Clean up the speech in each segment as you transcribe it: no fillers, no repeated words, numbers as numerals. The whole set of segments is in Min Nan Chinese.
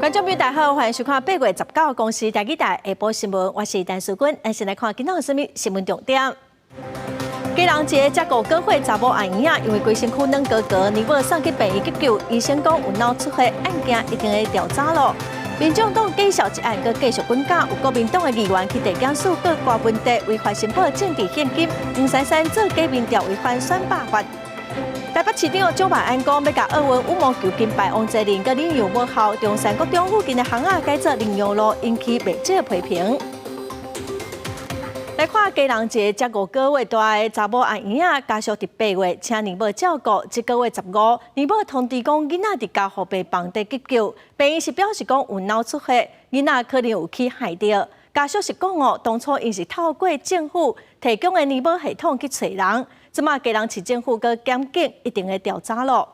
觀眾朋友大家好，歡迎收看8月19公視台語台下晡新聞，我是陳淑君。咱先來看今仔有啥物新聞重點。基隆一个才五個歲查某阿嬰仔，因為規身軀軟糊糊，年尾送去病院急救，醫生講有腦出血，案件已經咧調查咯。民眾黨假數一案閣繼續滾軋，有國民黨的議員去地檢署告柯文哲違法申報政治獻金，黃珊珊做假民調違反選罷法。台北市長蔣萬安講，欲共奧運羽毛球金牌王齊麟佮領養母校中山國中附近的巷仔改做寧陽路，引起袂少批評。來看基隆一個才五個月大的查某阿嬰仔，家屬佇8月請娘母照顧，這個月15，娘母通知講囡仔佇加護病房佇急救，病院是表示講有腦出血，囡仔可能有去害著。家屬是講哦，當初𪜶是透過政府提供的娘母系統去揣人，這馬基隆市政府佮檢警一定會調查咯。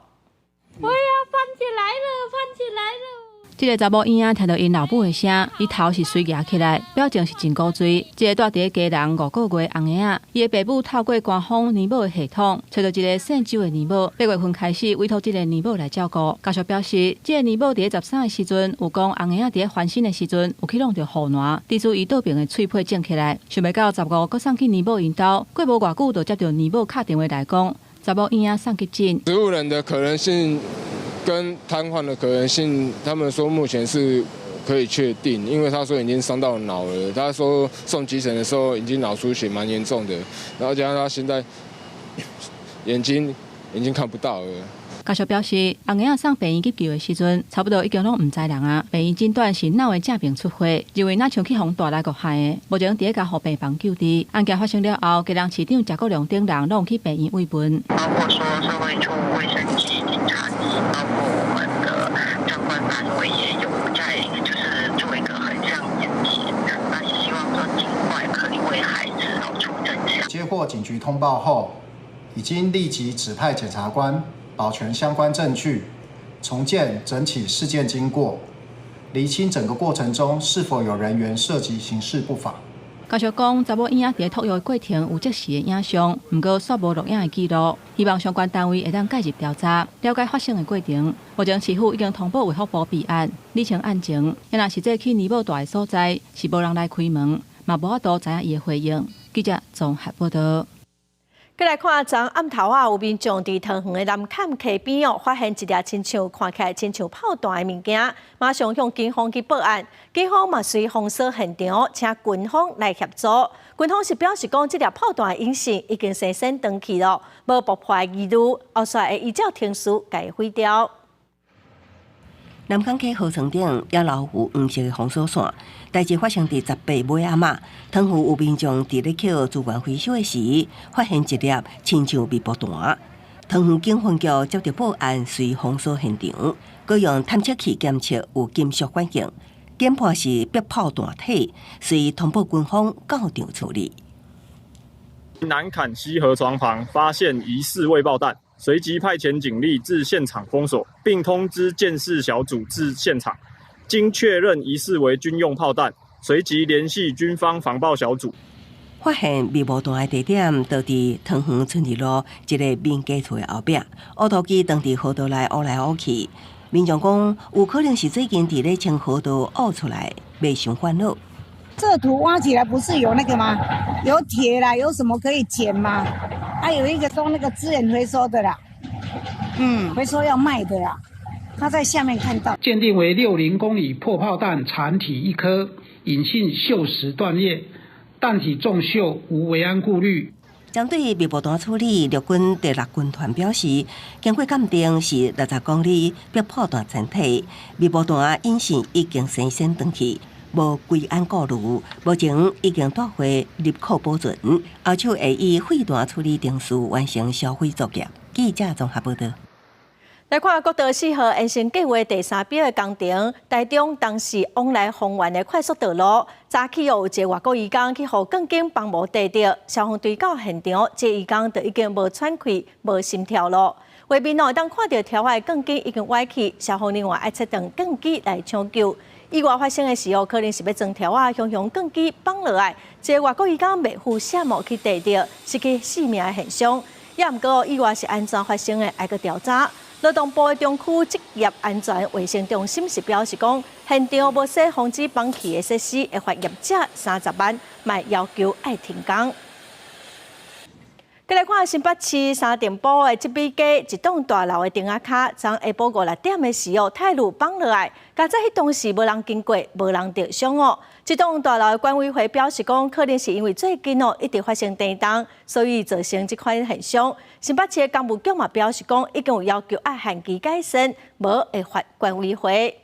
哎呀，翻起來了，翻起來了！這个查某嬰仔聽著𪜶老母的聲，伊頭是隨蜈起來，表情是真古錐。這个蹛佇咧基隆五個月的紅嬰仔，伊的爸母透過官方娘母的系統，揣著一个姓周的娘母。8月份開始委託這个娘母來照顧。家屬表示，這个娘母佇咧13的時陣有講紅嬰仔佇咧翻身的時陣有去弄著護欄，致使伊倒爿的喙皮腫起來。想袂到15閣送去娘母𪜶兜，過無偌久就接著娘母敲電話來講，查某嬰仔送急診。植物人的可能性跟癱瘓的可能性，他們說目前是可以確定，因為他說已經傷到腦了。他說送急診的時候已經腦出血蠻嚴重的，然後加上他現在眼睛已經看不到了。家屬表示，紅嬰仔送病院急救的時陣，差不多已經攏毋知人啊。病院診斷是腦的正爿出血，認為若像去予大力挢害的。目前佇咧加護病房救治。案件發生了後，基隆市長謝國樑等人攏去病院慰問。包括說社會處、衛生局、警察局，包括我們的相關單位也有在，就是做一個橫向連結。那也希望說盡快可以為孩子找出真相。接獲警局通報後，已經立即指派檢察官保全相關證據，重建整起事件經過，釐清整個過程中是否有人員涉及刑事不法。家屬講，查某嬰仔佇咧托育過程有即時的影像，毋過煞無錄影的記錄，希望相關單位會當介入調查，了解發生的過程。目前市府已經通報衛福部備案，釐清案情。若實際去娘母蹛的所在，是無人來開門，嘛無法度知影伊的回應。記者綜合報道。閣來看，昨暗頭仔，有民眾佇桃園的南崁溪邊哦，發現一粒親像看起來親像炮彈的物件，馬上向警方去報案。警方嘛隨封鎖現場，請軍方來協助。軍方是表示講，這粒炮彈的引線已經生鮮斷去囉，無爆破的疑慮，後續會依照程序共毀掉。南崁溪河床頂也留有黃色的封鎖線，代誌發生佇18尾暗仔，桃園有民眾佇咧抾資源回收的時，發現一粒親像密爆彈。桃園警分局接著報案，隨封鎖現場，閣用探測器檢測有金屬反應，檢判是迫炮彈體，隨通報軍方到場處理。南崁溪河床旁發現疑似未爆彈。隨即派遣警力至現場封鎖，並通知鑑識小組至現場。經確認疑似為軍用炮彈，隨即聯繫軍方防爆小組。發現密爆彈的地點，就佇桃園春日路一個民家厝的後壁。挖土機當佇河道內挖來挖去，民眾講有可能是最近佇咧清河道挖出來，袂傷煩惱。這土挖起來不是有那個嗎？有鐵啦，有什麼可以撿嗎？還有一個裝那個資源回收的啦，回收要賣的啦。他在下面看到，鑑定為60公里破炮彈殘體一顆，引信鏽蝕斷裂，彈體重鏽，無維安顧慮。針對密爆彈處理，陸軍第六軍團表示，經過鑑定是60公里迫炮彈殘體，密爆彈引線已經生鮮斷去。無維安顧慮，目前已經帶回入庫保存，後續會以廢彈處理程序完成銷毀作業。記者綜合報道。來看國道四號延伸計畫第三標的工程，台中東勢往來豐原的快速道路，早起有一个外國移工去予鋼筋綁無綴著，消防隊到現場，這移工就已經無喘氣、無心跳囉。畫面會當看著柱仔的鋼筋已經歪去，消防人員愛切斷鋼機來搶救。意外發生的時候，可能是欲裝柱仔，雄雄鋼機綁落來，這个外國移工袂赴線路去綴著，失去性命的現象。也毋過意外是按怎發生的，愛閣調查。勞動部的中區職業安全衛生中心是表示講，現場無設防止崩去的設施，會罰業者30萬，嘛要求愛停工。閣來看新北市三重埔的集美街一棟大樓的頂仔跤，昨下晡五六點的時候，鐵路崩落來，佳哉彼當時無人經過，無人著傷哦。這棟大樓的管委會表示講，可能是因為最近哦一直發生地動，所以造成這款現象。新北市的工務局嘛表示講，已經有要求愛限期改善，無會罰管委會。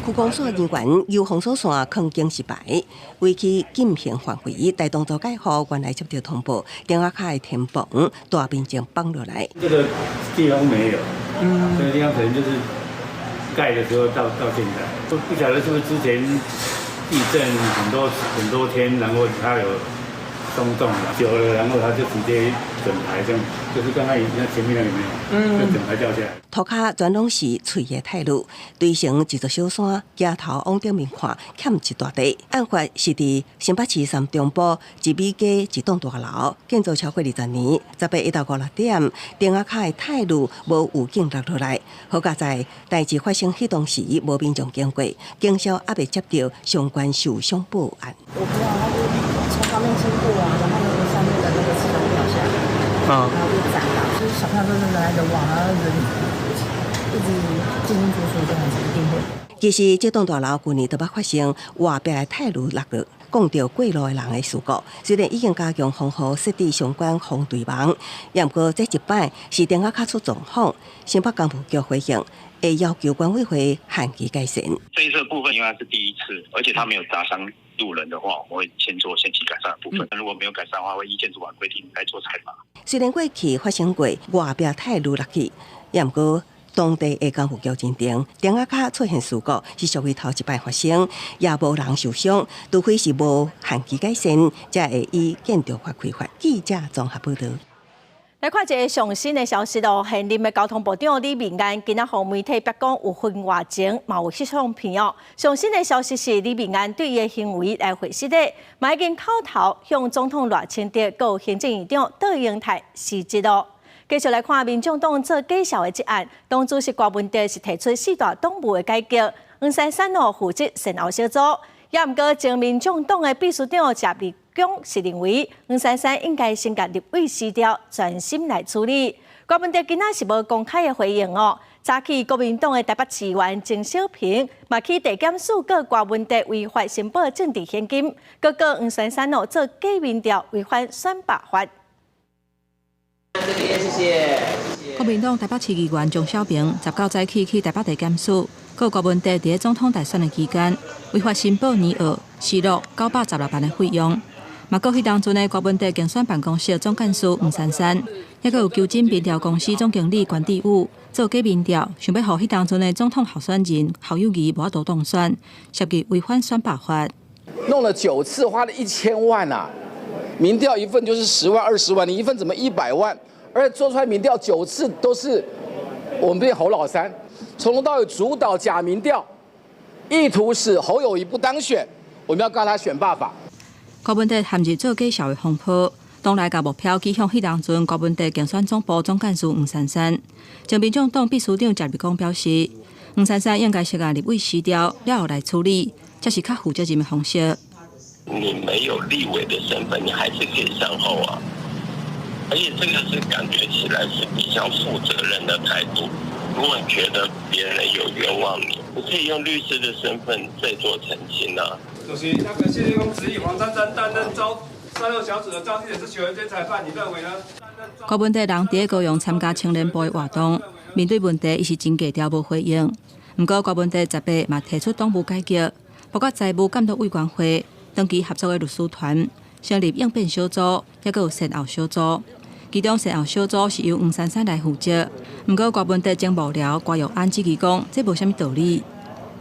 區公所人員由封鎖線囥警示牌，圍去禁行範圍。台東租改戶原來接到通報，頂仔跤的天棚大面積崩落來。這個地方沒有，這個地方可能就是蓋的時候到現在，不曉得是不是之前地震很多很多天，然後它有鬆動久了，然後它就直接整排這樣，就是剛剛你看前面那裡沒有，就整排掉下來。塗跤全攏是脆的鐵路，堆成一座小山，抬頭往頂面看，欠一大塊。案發是佇新北市三重埔集美街一棟大樓，建造超過20年，18下晝五六點，頂仔跤的鐵路無預警落落來。好佳哉代誌發生彼當時，無民眾經過，警消猶未接到相關受傷報案。我不知道，他就從旁邊經過啊，然後那個上面的那個牆掉下來，然後就砸到，就是小朋友都是人來人往，然後人一直進進出出這樣子，一定會。其實這棟大樓舊年都捌發生外壁的鐵路落落，講著過路的人的事故。雖然已經加強防護設置相關防墜網，也毋過這一擺是頂仔跤出狀況。新北工務局回應，會要求管委會限期改善。這一次部分因為它是第一次，而且它沒有砸傷路人的話，我們會先做限期改善的部分。如果沒有改善的話，會依建築法規定來做裁罰。雖然過去發生過外壁鐵路落去，也毋過當地的工務局認定，頂仔跤出現事故是屬於頭一擺發生，也無人受傷，除非是無限期改善，才會依建築法開罰。記者綜合報導。來看一个上新的消息咯，現任的交通部長李明安今仔予媒體白講有婚外情，嘛有翕相片哦。上新的消息是李明安對伊的行為來回釋的，嘛已經口頭向總統賴清德、佮行政院長卓榮泰辭職咯。繼續來看民眾黨做假數的這案，黨主席郭文哲是提出四大黨務的改革，黃珊珊哦負責善後小組，也毋過前民眾黨的秘書長謝立功是認為黃珊珊應該先共立委辭掉，專心來處理。郭文哲今仔是無公開的回應哦。早起國民黨的台北市議員鍾小平嘛去地檢署告郭文哲違法申報政治獻金，閣告黃珊珊哦做假民調違反選罷法。這邊謝謝。國民黨台北市議員鍾小平19早起去台北地檢署，告郭文哲佇咧總統大選的期間違法申報年額施樂916萬的費用，嘛告彼當陣的郭文哲競選辦公室總幹事黃珊珊，抑閣有求真民調公司總經理關智武做假民調，想欲予彼當陣的總統候選人侯友宜無法度當選，涉及違反選罷法。弄了9次，花了1000萬啊！民調一份就是10萬、20萬，你一份怎麼100萬？而且做出來民調9次都是我們變侯老三，從頭到尾主導假民調，意圖使侯友宜不當選，我們要告他選罷法。郭文哲陷入做假數的風波，黨內共目標指向彼當陣郭文哲競選總部總幹事黃珊珊。前民眾黨秘書長謝立功表示，黃珊珊應該先共立委辭掉，了後來處理，這是較負責任的方式。你沒有立委的身份，你還是可以善後啊。而且這個是感覺起來是比較負責任的態度。如果你覺得別人有冤枉你，你可以用律師的身份再做澄清啊。主席，那個謝立功質疑黃珊珊擔任召善後小組的召集人是球員兼裁判，你認為呢？郭文哲人佇高雄參加青年部的活動，面對問題，伊是真低調無回應。毋過郭文哲18嘛提出黨務改革，包括財務監督委員會、長期合作的律師團、成立應變小組，抑閣有善後小組。其中善後小組是由黃珊珊來負責。毋過郭文哲前幕僚郭玉安質疑講，這無啥物道理。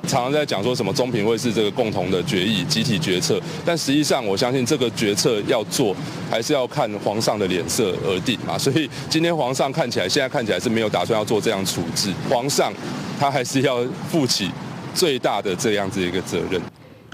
常常在講說什麼中評會是這個共同的決議、集體決策，但實際上我相信這個決策要做，還是要看皇上的臉色而定嘛。所以今天皇上看起來，現在看起來是沒有打算要做這樣處置，皇上他還是要負起最大的這樣子一個責任。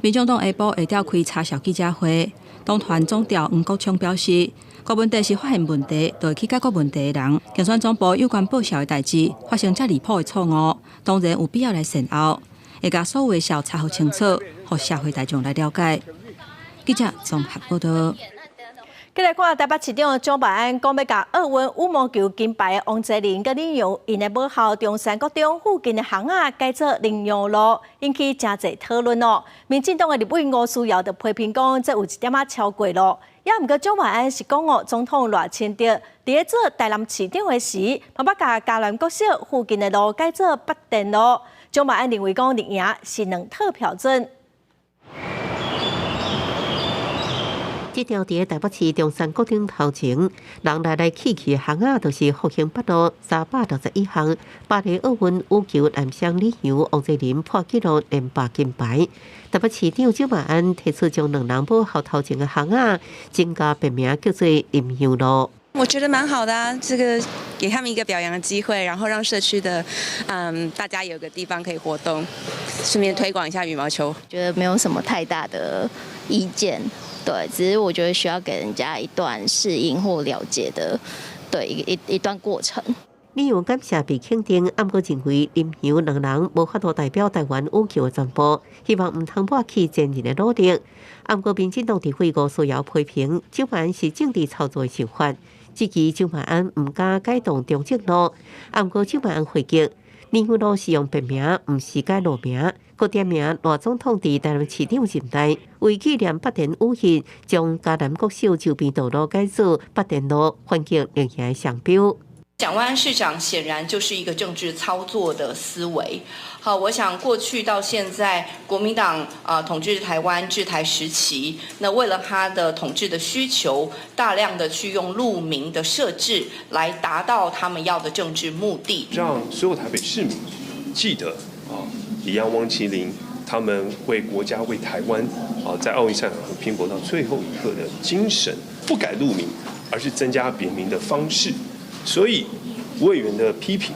民眾黨下晡會召開查數記者會，黨團總召黃國昌表示，國問題是發現問題，就會去解決問題的人。競選總部有關報銷的代誌發生遮離譜的錯誤，當然有必要來善後，會共所有的數查核清楚，予社會大眾來了解。記者綜合報道。繼來看台北市長蔣萬安講，欲共奧運羽毛球金牌王齊麟佮李洋𪜶的母校中山國中附近的巷仔改做麟洋路，引起誠濟討論哦。民進黨的立委吳思瑤就批評講，這有一點仔超過咯。也毋過蔣萬安是講哦，總統賴清德佇咧做台南市長的時，嘛捌共嘉南國小附近的路改做北電路。蔣萬安認為講，綠營是兩套標準。這條佇台北市中山國中頭前，人來來去去的巷仔，就是復興北路361巷。巴黎奧運羽球男雙李洋、王齊麟破紀錄連霸金牌。台北市長蔣萬安提出將兩人母校頭前的巷仔增加別名叫做麟洋路。我覺得蠻好的啊，這個給他們一個表揚的機會，然後讓社區的大家有個地方可以活動，順便推廣一下羽毛球。覺得沒有什麼太大的意見。對，只是我覺得需要給人家一段適應或了解的，對一段過程。李洋感謝被肯定，毋過認為麟洋兩人無法度代表台灣羽球的全部，希望毋通抹去前人的努力。毋過民進黨立委吳思瑤批評蔣萬安是政治操作的手法，質疑蔣萬安毋敢改動中正路。毋過蔣萬安回擊，麟洋路是用別名，毋是改路名。閣點名賴總統佇台南市長任內，為紀念北電五一，將嘉南國小周邊道路改做北電路，環境綠營的商標。蔣萬安市長顯然就是一個政治操作的思維。好，我想過去到現在，國民黨啊統治台灣治台時期，那為了他的統治的需求，大量的去用路名的設置來達到他們要的政治目的。讓所有台北市民記得啊，李洋、王齊麟他們為國家、為台灣啊，在奧運賽場上拼搏到最後一刻的精神，不改路名，而是增加別名的方式。所以，吳委員的批評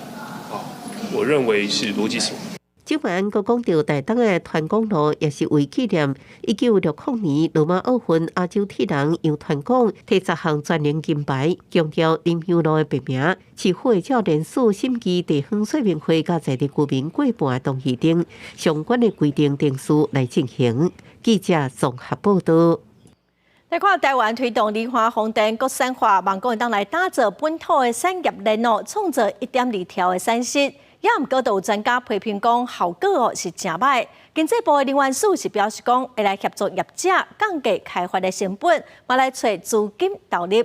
啊，我認為是邏輯性。蔣萬安閣講著台東的團廣路，也是為紀念1960年羅馬奧運亞洲鐵人楊傳廣提10項全能金牌，強調麟洋路的別名，市府會照連署審議地方說明會佮在地居民過半的同意等相關的規定程序來進行。記者綜合報道。來看台灣推動離岸風電國產化，望講會當來打造本土的產業鏈哦，創造1.2兆的產值。也毋過，都有專家批評講，效果哦是誠䆀。經濟部的能源署是表示講，會來協助業者降低開發的成本，嘛來揣資金投入。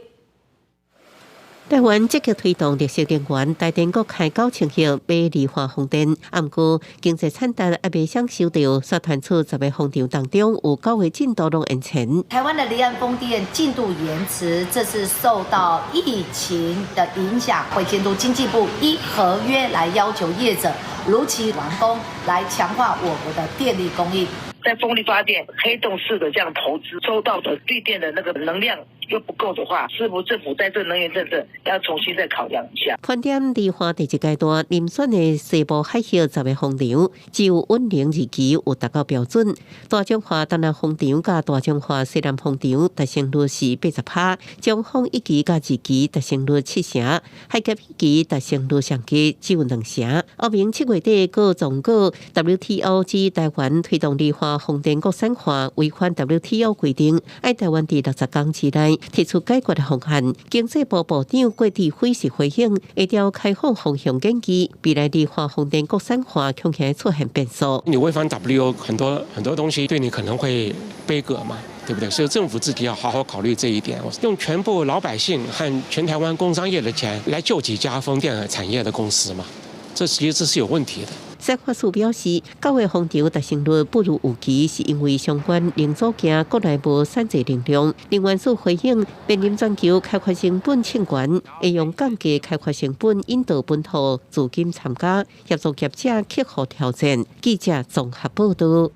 台灣積極推動綠色能源，台電閣開9000億買離岸風電。毋過經濟產值猶未享受著，煞傳出10個風場當中有9個進度攏延前。台灣的離岸風電進度延遲，這是受到疫情的影響，會監督經濟部依合約來要求業者如期完工，來強化我國的電力供應。在風力發電黑洞式的這樣投資，收到的綠電的那個能量又不夠的話，是不是政府在這能源政策要重新再考量一下？盤點離岸第一階段遴選的西部海峽10個風場，只有雲林二期有達到標準。大中華東南風場佮大中華西南風場達成率是80%，彰風一期佮二期達成率7成，海峽一期達成率上低只有2成。歐盟7月底閣狀告 WTO 指台灣推動離岸風電國產化違反 WTO 規定，愛台灣佇60天之內提出解決的方案。經濟部部長郭智輝是回應，會朝開放方向研究，未來離岸風電國產化恐驚出現變數。你違反 WTO 很多很多東西，對你可能會杯葛嘛，對不對？所以政府自己要好好考慮這一點。用全部老百姓和全台灣工商業的錢來救幾家風電產業的公司嘛？這其實這是有問題的。司法署表示，9個風場達成率不如預期，是因為相關零組件國內無產製能量。能源署回應，面臨全球開發成本衝懸，會用降低開發成本引導本土資金參加，協助業者克服挑戰。記者綜合報道。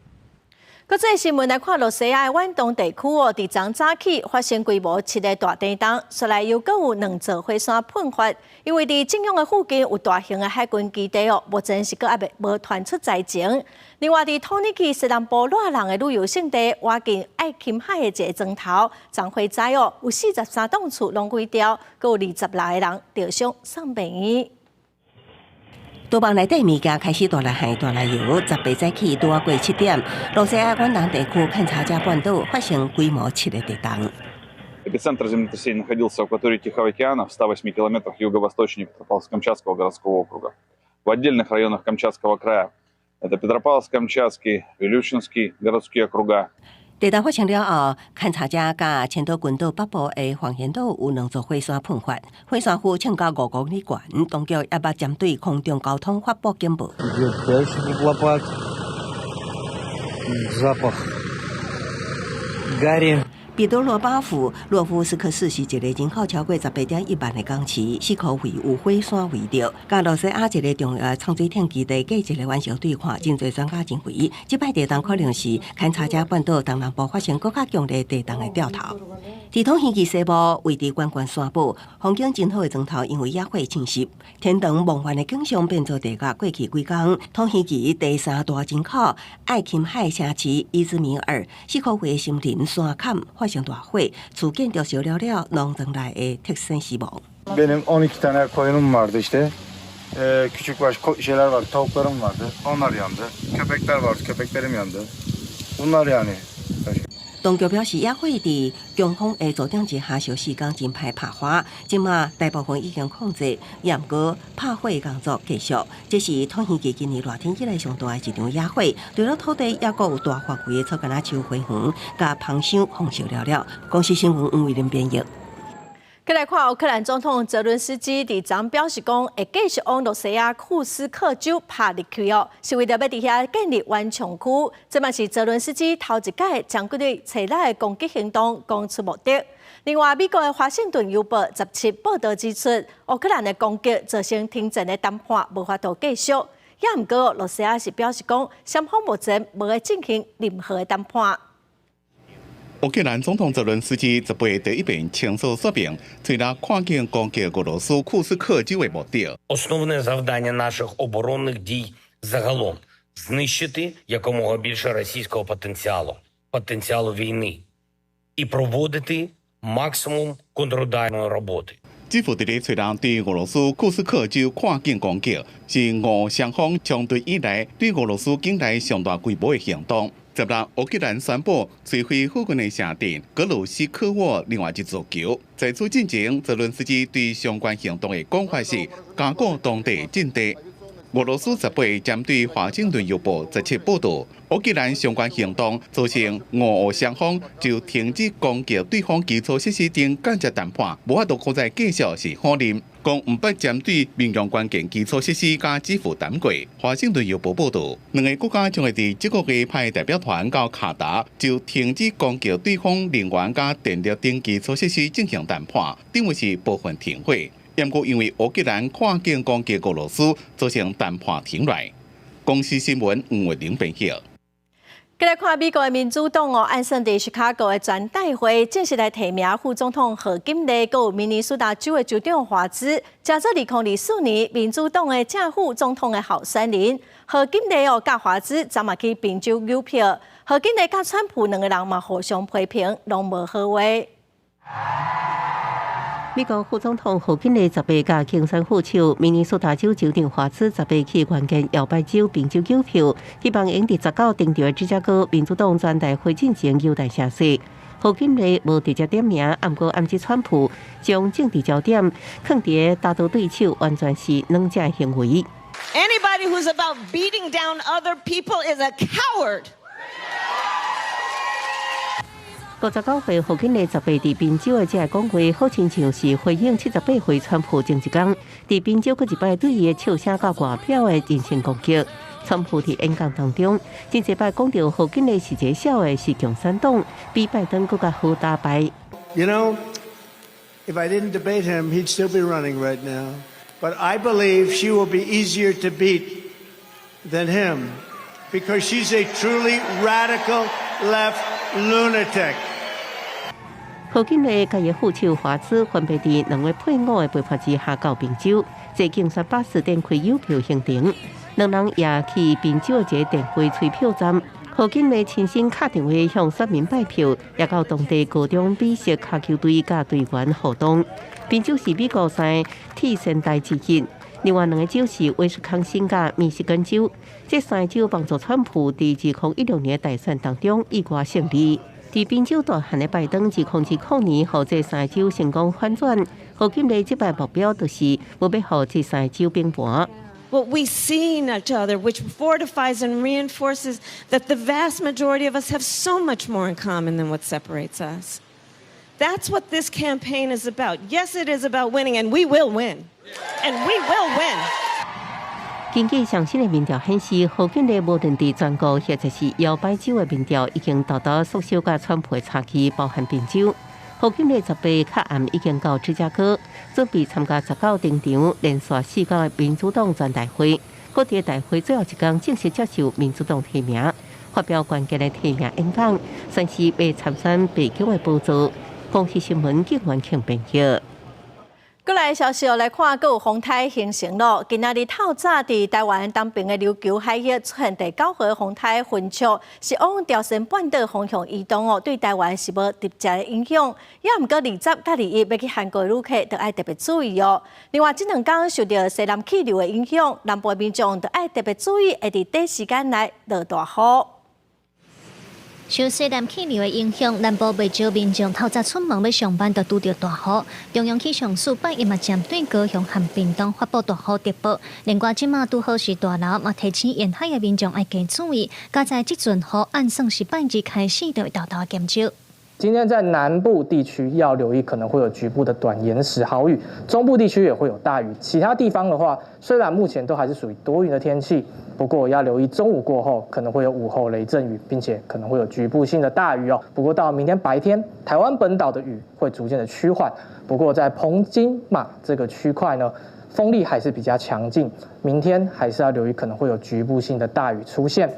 國際新聞來看，露西亞的遠東地區哦，佇昨早起發生規模七的大地動，紲來又閣有兩座火山噴發。因為佇震央的附近有大型的海軍基地哦，目前是閣猶未無傳出災情。另外，佇土耳其西南部熱人的旅遊勝地，倚近愛琴海的一個莊頭，昨火災哦，有43棟厝攏毀掉，閣有26個人著傷送病院。廚房內底物件開始大力喊大力搖，18早起拄仔過7點，露西亞遠東地區坎察加半島發生規模七的地動。 Эпицентр землетрясения находился в акватории Тихого океана в 108 километрах юго-восточнее Петропавловск-Камчатского городского округа. В отдельных районах Камчатского края это Петропавловск-Камчатский, Вилючинский городские округа. 地動發生了後，坎察加佮千島群島北部的黃岩島有兩座火山噴發，火山灰衝到5公里懸，當局猶捌針對空中交通發布警報。 Лопат, запах гари. 彼得羅巴夫洛夫斯克市是一個人口超過18.1萬的港市，四箍圍有火山圍著，佮露西亞一個重要的潛水艇基地隔一個遠遙對看，真濟專家認為，這擺地動可能是坎察加半島東南部發生閣較強烈地動的兆頭。佇土耳其西部位佇懸懸山堡，風景真好的莊頭，因為野火侵襲，天堂夢幻的景象變做地獄。過去幾工，土耳其第三大人口愛琴海城市伊茲米爾，四箍圍的森林山崁發生大火，厝建築燒了了，農莊內的特生死亡。 Benim 12 tane koyunum vardı işte. Küçük baş şeyler vardı, tavuklarım vardı. Onlar yandı. Köpekler vardı, köpeklerim yandı. Bunlar yani. 當局表示，野火佇強風的助長之下，燒四工真歹拍花。這馬大部分已經控制，毋過拍火工作繼續。這是土耳其今年熱天以來上大的一場野火，除了土地，猶閣有大範圍的草橄欖樹花園，共芳香焚燒了了。公視新聞黃偉玲編譯。閣來看烏克蘭總統澤倫斯基佇昨表示講，會繼續往露西亞庫斯克州拍入去哦，是為著欲佇遐建立緩衝區。這嘛是澤倫斯基頭一擺將軍隊策略的攻擊行動講出目的。另外，美國的華盛頓郵報17報導指出，烏克蘭的攻擊造成停戰的談判無法度繼續。也毋過，露西亞是表示講，雙方目前無咧進行任何的談判。烏克蘭總統澤倫斯基十八第一遍清楚說明，催力跨境攻擊俄羅斯庫斯克州的目的。 Основне завдання наших оборонних дій загалом знищити якомога більше російського потенціалу, потенціалу війни і проводити максимум контрударної роботи. 這副佇咧催人對俄羅斯庫斯克州跨境攻擊，是俄雙方衝突以來對俄羅斯境內上大規模的行動。十六，烏克蘭宣布摧毀附近的城鎮格魯斯科沃另外一座橋。在此進前，澤倫斯基對相關行動的講法是加固當地陣地。俄羅斯十八針對華盛頓郵報17報導，烏克蘭相關行動造成俄烏雙方就停止攻擊對方基礎設施等間接談判，無法度閣再繼續是否認，講毋捌針對民用關鍵基礎設施佮支付談過。華盛頓郵報報導，兩个國家將會佇這個月派代表團到卡達，就停止攻擊對方能源佮電力等基礎設施進行談判，認為是部分停火。毋過因為烏克蘭跨境攻擊俄羅斯，造成談判停來。公視新聞吳偉玲編譯。閣來看美國的民主黨哦，按算佇芝加哥的全代會正式來提名副總統賀錦麗，閣有明尼蘇達州的州長華茲，成做2024年民主黨的正副總統的候選人。賀錦麗哦，佮華茲昨嘛去賓州搝票，賀錦麗佮川普兩个人嘛互相批評，攏無好話。美國副總統賀錦麗十八共競選副手，明尼蘇達州州長華茲十八去關鍵搖擺州賓州搝票，希望會佇19登場的芝加哥民主黨全代會進前優待聲勢。賀錦麗無直接點名，毋過暗指川普將政治焦點囥佇打倒對手，完全是軟者行為。 Anybody who's about beating down other people is a coward. 59歲賀錦麗十八佇賓州的這个講話，好親像是回應78歲川普前一工佇賓州閣一擺對伊的笑聲佮外表的人身攻擊。川普佇演講當中，真濟擺講著賀錦麗是一个痟的，是共產黨，比拜登閣較好打敗。 You know, if I didn't debate him, he'd still be running right now. But I believe she will be easier to beat than him. Because she's a truly radical left lunatic. 賀錦麗佮伊副手華茲分別佇兩位配偶的陪伴之下到賓州，坐競選巴士展開郵票行程。兩人也去賓州的一个電話催票站。賀錦麗親身敲電話向選民拜票，也到當地高中美式跤球隊佮隊員互動。賓州是美國三个鐵仙台之一，另外兩个州是威斯康星佮密西根州。這三个州幫助川普佇2016年大選當中意外勝利。佇賓州大漢的拜登，2020年，予這三個州成功反轉。賀錦麗這擺目標就是無欲予這三個州崩盤。 What we see in each other, which fortifies and reinforces that the vast majority of us have so much more in common than what separates us. That's what this campaign is about. Yes, it is about winning, and we will win. And we will win. 根據上新的民調顯示，賀錦麗無論佇全國或者是搖擺州的民調，已經大大縮小佮川普的差距，包含賓州。賀錦麗18較暗已經到芝加哥，準備參加19登場連續4天的民主黨全代會。閣佇大會最後一天正式接受民主黨提名，發表關鍵的提名演講，宣示欲參選白宮的寶座。公視新聞警員慶編譯。閣來消息來看，閣有風颱形成咯。今仔日透早佇台灣東邊的琉球海域出現第九號風颱雲雀，是往朝鮮半島方向移動哦，對台灣是無直接的影響。也毋過20佮21欲去韓國的旅客，著愛特別注意哦。另外，這兩工受著西南氣流的影響，南部民眾著愛特別注意，會佇短時間內落大雨。受西南氣流的影響，南部袂少民眾透早出門欲上班，就拄著大雨。中央氣象署拜一嘛針對高雄和屏東發布大雨特報。另外，這馬拄好是大流，嘛提醒沿海的民眾愛加注意。佳哉這陣雨按算是拜二開始就會沓沓減少。今天在南部地區要留意，可能會有局部的短延時豪雨；中部地區也會有大雨。其他地方的話，雖然目前都還是屬於多雲的天氣，不過要留意中午過後可能會有午後雷陣雨，並且可能會有局部性的大雨哦。不過到明天白天，台灣本島的雨會逐漸的趨緩。不過在澎金馬這個區塊呢，風力還是比較強勁，明天還是要留意可能會有局部性的大雨出現。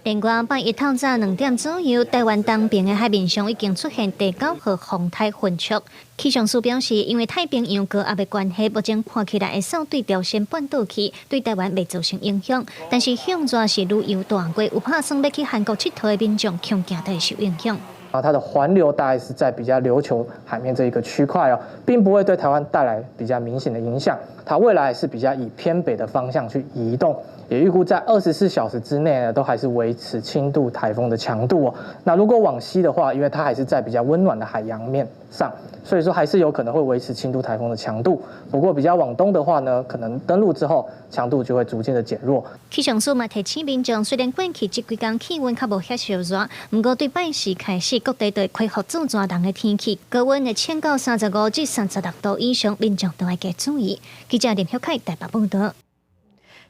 另外，拜一透早2點左右，台灣東邊的海面上已經出現第九號風颱雲雀。氣象署表示，因為太平洋高壓的關係，目前看起來會掃對朝鮮半島去，對台灣袂造成影響。但是向熱是旅遊大月，有拍算欲去韓國𨑨迌的民眾，恐驚會受影響。啊，它的環流大概是在比較琉球海面這一個區塊哦，並不會對台灣帶來比較明顯的影響。它未來是比較以偏北的方向去移動，也預估在24小時之內呢，都還是維持輕度颱風的強度哦。那如果往西的話，因為它還是在比較溫暖的海洋面上，所以說還是有可能會維持輕度颱風的強度。不過比較往東的話呢，可能登陸之後強度就會逐漸的減弱。氣象署嘛提醒民眾，雖然過去這幾工氣溫較無遐燒熱，毋過對拜四開始各地都會恢復轉熱的天氣，高溫會衝到35至36度以上，民眾都愛加注意。記者林曉凱台北報道。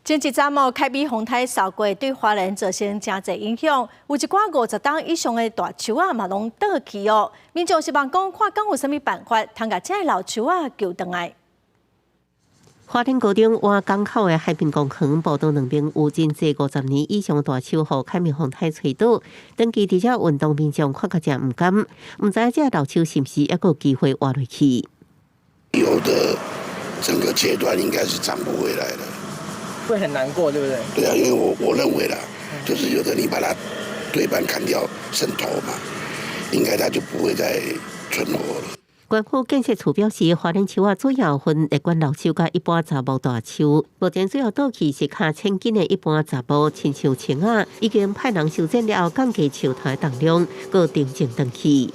前一陣哦，凱美風颱掃過，對花蓮造成誠濟影響，有一寡50冬以上的大樹仔嘛攏倒去哦。民眾希望講，看敢有啥物辦法，通共這个老樹仔救轉來。花蓮高中倚港口的海濱公園步道兩邊有真濟50年以上大樹，予凱美風颱吹倒。長期佇遮運動民眾看甲誠毋甘，毋知這老樹是毋是猶閣有機會活落去。有的整個切斷應該是長不回來了，會很難過，對不對？對啊，因為我認為啦，就是有的你把它對半砍掉，剩頭嘛，應該它就不會再存活了。縣府建設處表示，花蓮樹仔主要分列管老樹佮一般雜木大樹。目前主要倒去是較淺根的一般雜木，親像松仔，已經派人修剪了後，降低樹頭的重量，閣重種轉去。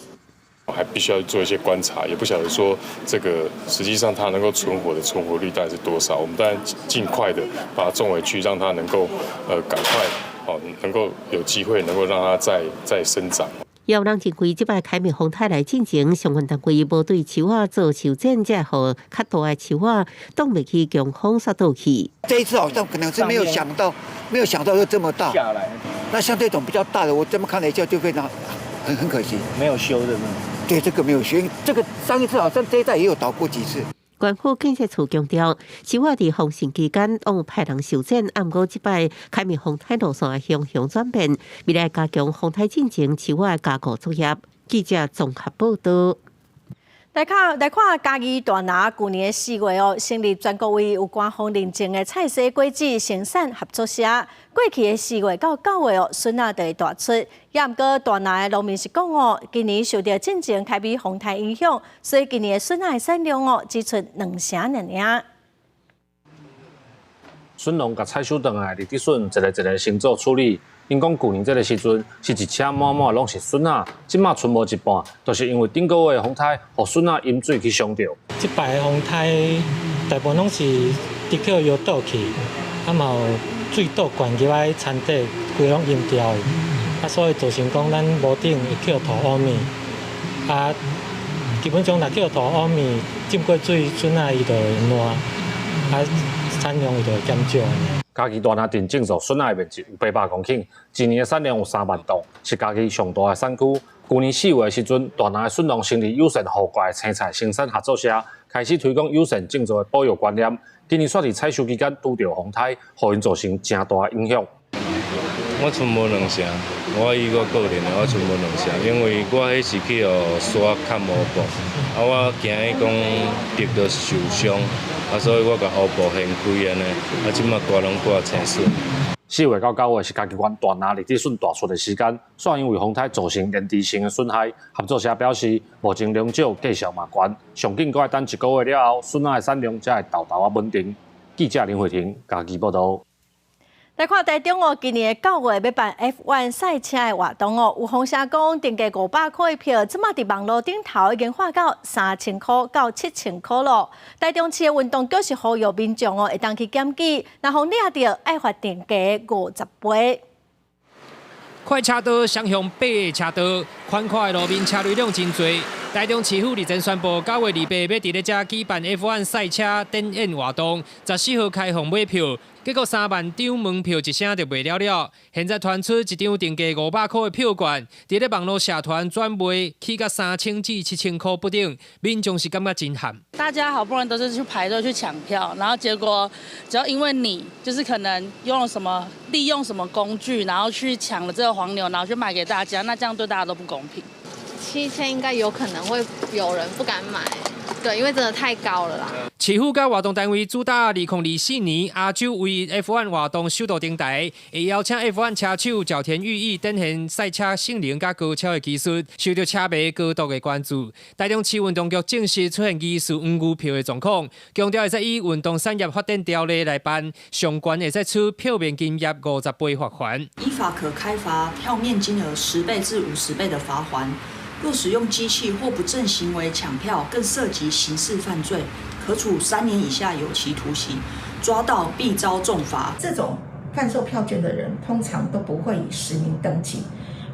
還必須要做一些觀察，也不曉得說這個實際上它能夠存活的存活率大概是多少。我們當然盡快的把它種回去，讓它能夠趕快哦，能夠有機會能夠讓它再生長。也有人認為，這擺凱美風颱來進前，相關單位無對樹仔做修剪，才會予較大的樹仔擋袂去強風煞倒去。這一次好像可能是沒有想到，沒有想到會這麼大。下來。那像這種比較大的，我這麼看了一下就非常很可惜。沒有修的嗎？對，這個沒有修，這個上一次好像這一帶也有倒過幾次。縣府建設處強調，市府佇封城期間攏有派人巡檢，毋過這擺開面風颱路線的方向轉變，未來加強風颱進前樹仔加固作業。記者綜合報道。來看來看嘉義大拿舊年4月哦，成立全國唯一有官方認證的菜蔬果子生產合作社。過去的4月到9月哦，筍仔就會大出。也毋過大拿的農民是講哦，今年受著進前開米風颱影響，所以今年的筍仔的產量哦，只出兩成爾爾。筍農共採收轉來，立即筍一个一个先做處理。𪜶講舊年這个時陣是一車滿滿攏是筍仔，這馬賰無一半，就是因為頂個月風颱，予筍仔淹水去傷著。這擺風颱大部分攏是直去搖倒去，啊嘛有水倒灌入來田底，規攏淹掉去，啊所以造成講咱無頂會去塗烏米，啊基本上若去塗烏米浸過水，筍仔伊就會爛，啊產量伊就會減少。嘉義大林鎮種植筍仔的面積有800公頃，一年的產量有3萬噸，是嘉義上大的產區。舊年4月的時陣，大林的筍農成立友善戶外青菜生產合作社，開始推廣友善種植的保育觀念。今年煞佇採收期間拄著風颱，予𪜶造成誠大的影響。我賰無兩成，我以我個人的，我賰無兩成，因為我彼是去予沙崁烏布，啊，我驚伊講得著受傷。啊，所以我共烏布掀開按呢，啊，這馬掛攏掛青筍。4月到9月是嘉義縣大林荔枝筍大出的時間，煞因為風颱造成連續性的損害。合作社表示，目前農少價數嘛懸，上緊閣愛等一個月了後，筍仔的產量才會沓沓仔穩定。記者林慧婷嘉義報導。來看台中哦，今年9月欲辦 F1 賽車的活動哦，有風聲講定價500塊的票，這馬佇網路頂頭已經喊到3000塊到7000塊囉。台中市的運動局是呼籲民眾哦，會當去檢舉，若予掠著愛罰定價50倍。快車道雙向八車道，寬闊的路面車流量真濟。台中市府日前宣布，9月28欲佇咧遮舉辦 F1 賽車展演活動，14號開放買票，結果3萬張門票一聲就賣了了。現在傳出一張定價500塊的票券，佇咧網路社團轉賣，起到3000至7000塊不等，民眾是感覺真慘。大家好不容易都是去排隊去搶票，然後結果只要因為你就是可能用了什麼利用什麼工具，然後去搶了這個黃牛，然後去賣給大家，那這樣對大家都不公平。 7000應該有可能會有人不敢買，對，因為真的太高了啦。市府佮活動單位主打2024年亞洲唯一 F1 活動首度登台，會邀請 F1 車手角田裕毅展現賽車性能佮高超的技術，受到車迷高度的關注。台中市運動局證實出現疑似黃牛票的狀況，強調會使以運動產業發展條例來辦，上懸會使處票面金額50倍罰鍰。依法可開罰票面金額10倍至50倍的罰鍰。若使用機器或不正行為搶票，更涉及刑事犯罪，可處3年以下有期徒刑。抓到必遭重罰。這種販售票券的人，通常都不會以實名登記。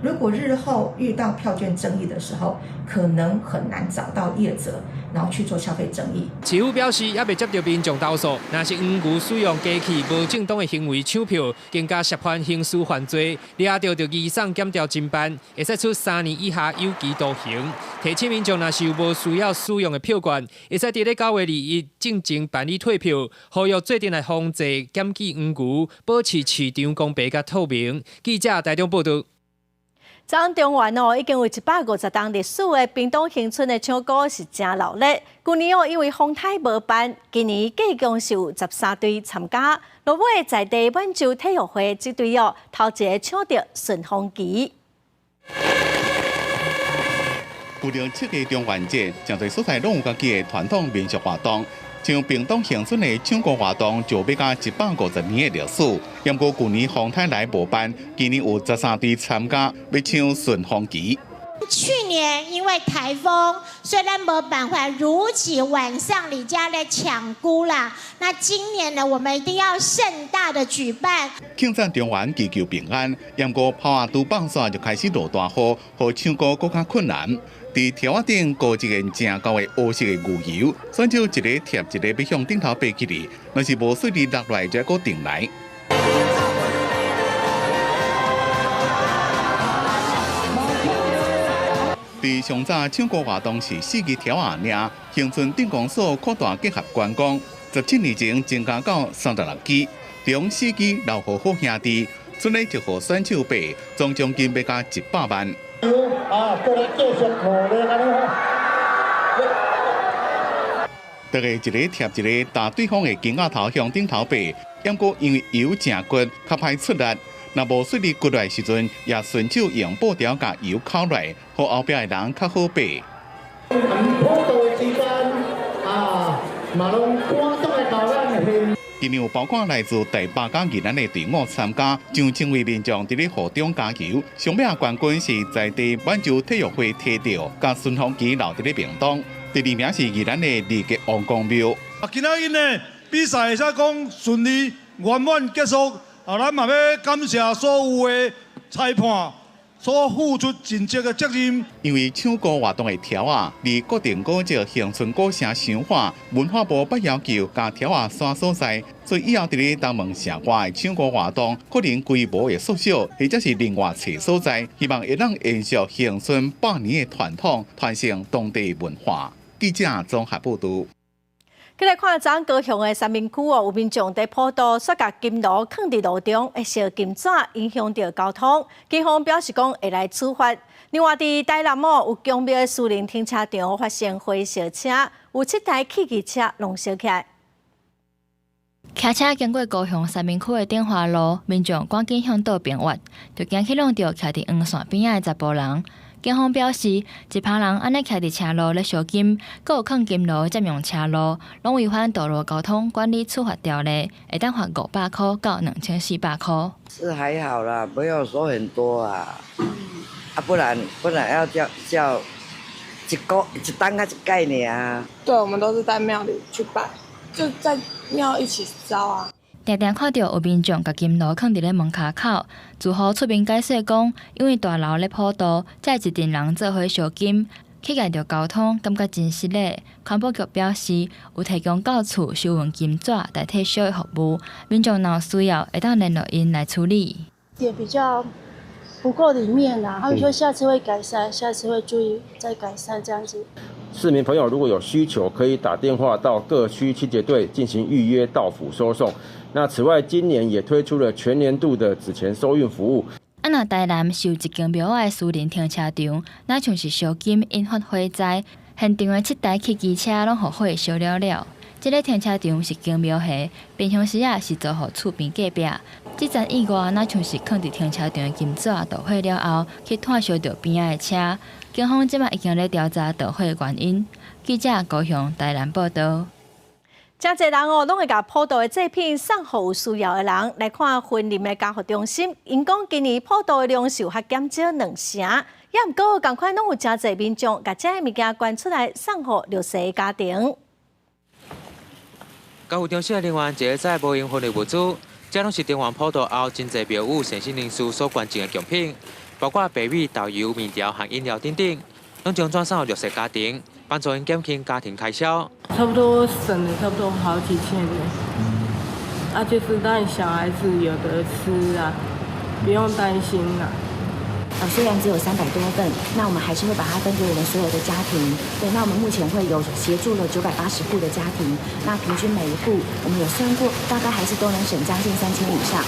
如果日後遇到票券爭議的時候，可能很難找到業者，然後去做消費爭議。市府表示，猶未接著民眾投訴，若是黃牛使用機器無正當的行為搶票，更加涉犯刑事犯罪，掠著就移送檢調偵辦，會使處3年以下有期徒刑。提醒民眾，若是有無需要使用的票券，會使佇咧9月21進前辦理退票，呼籲做陣來防制檢舉黃牛，保持市場公平佮透明。記者台中報導。昨中原哦，已經有150棟歷史的屏東恆春的搶孤是誠熱鬧。舊年哦，因為風颱無辦，今年計共是有13隊參加。落尾在地滿洲體育會這隊哦，頭一个搶著順風旗。舊年七月中元節，誠濟所在攏有家己的傳統民俗活動。像屏東恆春的搶孤活動就欲甲150年的歷史。毋過舊年風颱來無辦，今年有13隊參加，欲搶順風旗。去年因為颱風，所以咱無辦法如期晚上佇遮來搶孤啦。那今年呢，我們一定要盛大的舉辦。慶讚中元祈求平安，毋過炮仔拄放煞就開始落大雨，予搶孤閣較困難。佇柱仔頂糊一個誠厚的烏色的牛油，選手一个貼一個欲向頂頭爬起來，若是無順利落來，就愛閣重來。對上早搶孤活動是四支柱仔爾，恆春鎮公所擴大結合觀光，17年前增加到36支，中四支劉和好兄弟，賰咧一號選手爬，總獎金欲加100萬。啊，過來繼續努力，按呢好。大家一个貼一个，踏對方的肩胛頭向頂頭爬，毋過因為油誠骨，較歹出力。若無順利骨來時陣，也順手用布條共油扣落，予後壁的人較好爬。普渡的時間啊，嘛攏感動會到咱的心。今年有包括來自台北佮宜蘭的隊伍參加，上千位民眾佇咧雨中加油。上尾冠軍是在地滿洲體育會提著，共順風旗留佇咧屏東。第二名是宜蘭的二結王公廟。啊，今仔日呢比賽會使講順利圓滿結束。啊，咱嘛欲感謝所有的裁判所付出盡責的責任。因為搶孤活動的柱仔，離國定古蹟恆春古城傷遠，文化部捌要求共柱仔徙所在，所以以後佇咧東門城外的搶孤活動，可能規模會縮小，或者是另外揣所在，希望會當延續恆春百年的傳統，傳承當地文化。記者綜合報導。過來看，昨高雄的三民區哦，有民眾佇普渡，煞共金爐囥佇路中，會燒金紙，影響著交通。警方表示講會來處罰。另外，佇台南哦，有宮廟的私人停車場發生火燒車，有七台汽機車攏燒起來。騎車經過高雄三民區的頂華路，民眾趕緊向倒邊越，就驚去挵著徛佇黃線邊仔的查埔人。警方表示，一批人按呢徛佇車路咧燒金，閣有囥金爐佔用車路，攏違反道路交通管理處罰條例，會當罰500箍到2400箍。是還好啦，沒有說很多啊，啊不然不然要叫叫一個一單仔一蓋爾。對，我們都是在廟裡去拜，就在廟一起燒啊。定定看著有民眾共金爐囥佇咧門跤口，住戶出面解釋講，因為大樓咧普渡，才會一陣人做伙燒金，去礙著交通，感覺真失禮。環保局表示，有提供到厝收運金紙代替燒的服務，民眾若有需要，會當聯絡𪜶來處理。也比較不夠裡面啦，他們說下次會改善，下次會注意再改善這樣子。市民朋友如果有需求，可以打電話到各區清潔隊進行預約到府收送。那此外，今年也推出了全年度的紙錢收運服務。啊，若台南是有一間廟仔的私人停車場，若像是燒金引發火災，現場的七台汽機車攏予火燒了了。這个停車場是間廟的，平常時啊是租予厝邊隔壁。這層意外若像是囥佇停車場的金紙導火了後，去湠燒著邊仔的車。警方這擺已經咧調查導火的原因。記者高雄台南報導。誠濟人哦，攏會共普渡的祭品送予有需要的人。來看雲林的家扶中心，𪜶講今年普渡的量是有較減少兩成，也毋過仝款攏有誠濟民眾共這个物件捐出來送予弱勢的家庭。家扶中心的人員一个載無閒分類物資，這攏是中元普渡後真濟廟宇善心人士所捐贈的貢品，包括白米、豆油、麵條和飲料等等，攏將轉送予弱勢家庭，幫助𪜶減輕家庭開銷。差不多省了差不多好幾千元，啊，就是讓小孩子有得吃啊，不用擔心啦。雖然只有300多份，那我們還是會把它分給我們所有的家庭。對，那我們目前會有協助了980戶的家庭，那平均每一戶，我們有算過，大概還是都能省將近3000以上。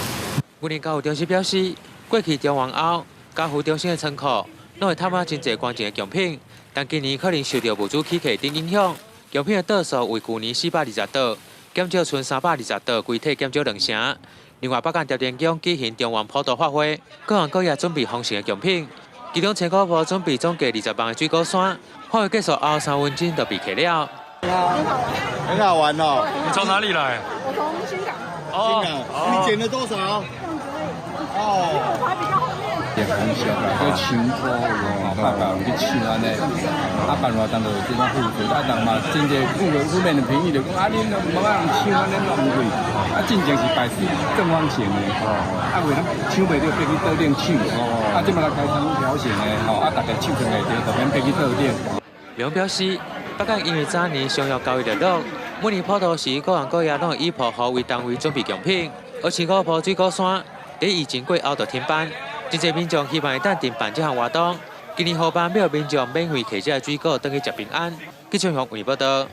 雲林家扶中心表示，過去中元後，家扶中心的倉庫攏會崁滿真濟捐贈的貢品，但今年可能受著物資起價等影響，貢品的桌數為舊年420桌，減少賰320桌，規體減少兩成。另外，北港朝天宮舉行中元普渡法會，各行各業準備豐盛的貢品，其中青果鋪準備總計20萬的水果山，法會結束後3分鐘就被客了。很好玩哦。你從哪裡來？我從新港。哦，新港。你撿了多少？哦。我排比較後面。會很小啦，去搶孤吼，拜拜去搶按呢，啊辦活動就這種付費，啊人嘛真濟有有面的朋友就講啊，恁毋通人搶按呢那麼貴，啊進前是排正方形的，啊為咱搶袂著，爬去桌頂搶，啊這擺來開長條形的，吼，啊大家搶上會著，就免爬去桌頂。廟表示，北港因為早年商業交易熱絡，每年普渡時各行各業攏會以鋪戶為單位準備貢品，而青果鋪水果山佇疫情過後就停辦。真濟民眾希望會當重辦這項活動，今年予辦欲予民眾免費提這水果，轉去食平安。記者黃偉報道。